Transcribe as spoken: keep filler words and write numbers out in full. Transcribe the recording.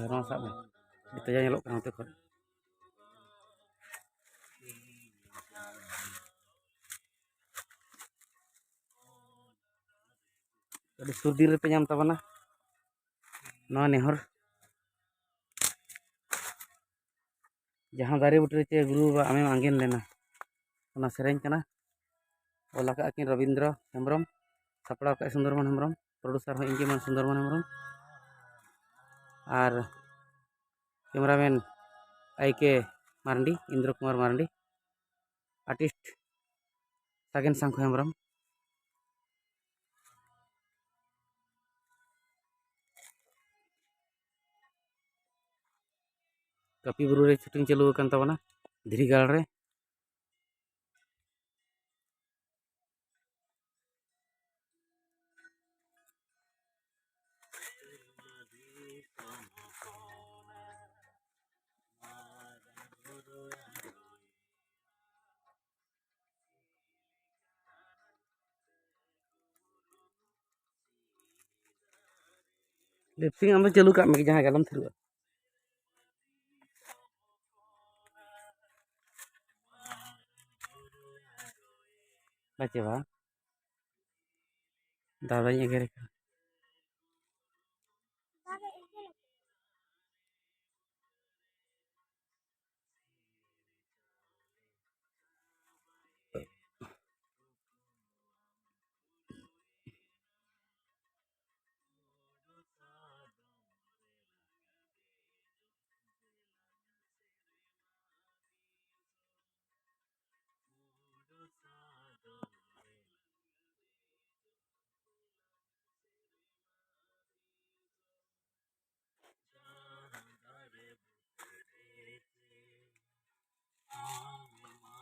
ᱱᱚᱣᱟ ᱥᱟᱵ ᱢᱮ, ᱟᱹᱰᱤ ᱛᱟᱡᱟ ᱧᱮᱞᱚᱜ ᱠᱟᱱᱟ ᱱᱚᱛᱮ ᱠᱷᱚᱱ᱾ ᱟᱹᱰᱤ ᱥᱩᱨ ᱫᱤᱱ ᱨᱮᱯᱮ ᱧᱟᱢ ᱛᱟᱵᱚᱱᱟ ᱱᱚᱣᱟ ᱱᱮᱦᱚᱨ᱾ ᱡᱟᱦᱟᱸ ᱫᱟᱨᱮ ᱵᱩᱴᱟᱹ ᱨᱮ ᱪᱮ ᱜᱩᱨᱩ ᱵᱟᱵᱟ ᱟᱢᱮᱢ ᱟᱸᱜᱮᱱ ᱞᱮᱱᱟ, ᱚᱱᱟ ᱥᱮᱨᱮᱧ ᱠᱟᱱᱟ᱾ ᱚᱞ ᱟᱠᱟᱫ ᱟᱹᱠᱤᱱ ᱨᱚᱵᱤᱱᱫᱨᱚ ᱦᱮᱢᱵᱨᱚᱢ, ᱥᱟᱯᱲᱟᱣ ᱠᱟᱜᱼᱟᱭ ᱥᱩᱱᱫᱚᱨᱢᱳᱦᱚᱱ ᱦᱮᱢᱵᱨᱚᱢ, ᱯᱨᱚᱰᱩᱥᱟᱨ ᱦᱚᱸ ᱤᱧ ᱜᱮ ᱢᱟᱱ ᱥᱩᱱᱫᱚᱨᱢᱳᱦᱚᱱ ᱦᱮᱢᱵᱨᱚᱢ, ᱟᱨ ᱠᱮᱢᱮᱨᱟᱢᱮᱱ ᱟᱭ ᱠᱮ ᱢᱟᱨᱟᱱᱰᱤ, ᱤᱱᱫᱨᱚ ᱠᱩᱢᱟᱨ ᱢᱟᱨᱟᱱᱰᱤ, ᱟᱨᱴᱤᱥᱴ ᱥᱟᱜᱮᱱ ᱥᱟᱝᱠᱷᱩ ᱦᱮᱢᱵᱨᱚᱢ᱾ ᱠᱟᱹᱯᱤ ᱵᱩᱨᱩ ᱨᱮ ᱥᱩᱴᱤᱝ ᱪᱟᱹᱞᱩ ᱟᱠᱟᱱ ᱛᱟᱵᱚᱱᱟ, ᱫᱷᱤᱨᱤ ᱜᱟᱲ ᱨᱮ᱾ ᱞᱤᱯᱥᱤᱝ ᱟᱢ ᱫᱚ ᱪᱟᱹᱞᱩ ᱠᱟᱜ ᱢᱮ, ᱡᱟᱦᱟᱸ ᱜᱮ ᱟᱞᱚᱢ ᱛᱷᱤᱨᱚᱜᱼᱟ᱾ ᱵᱟᱪᱮ ᱵᱟ, ᱫᱟᱫᱟᱧ ᱮᱜᱮᱨᱮ ᱠᱟᱱᱟ᱾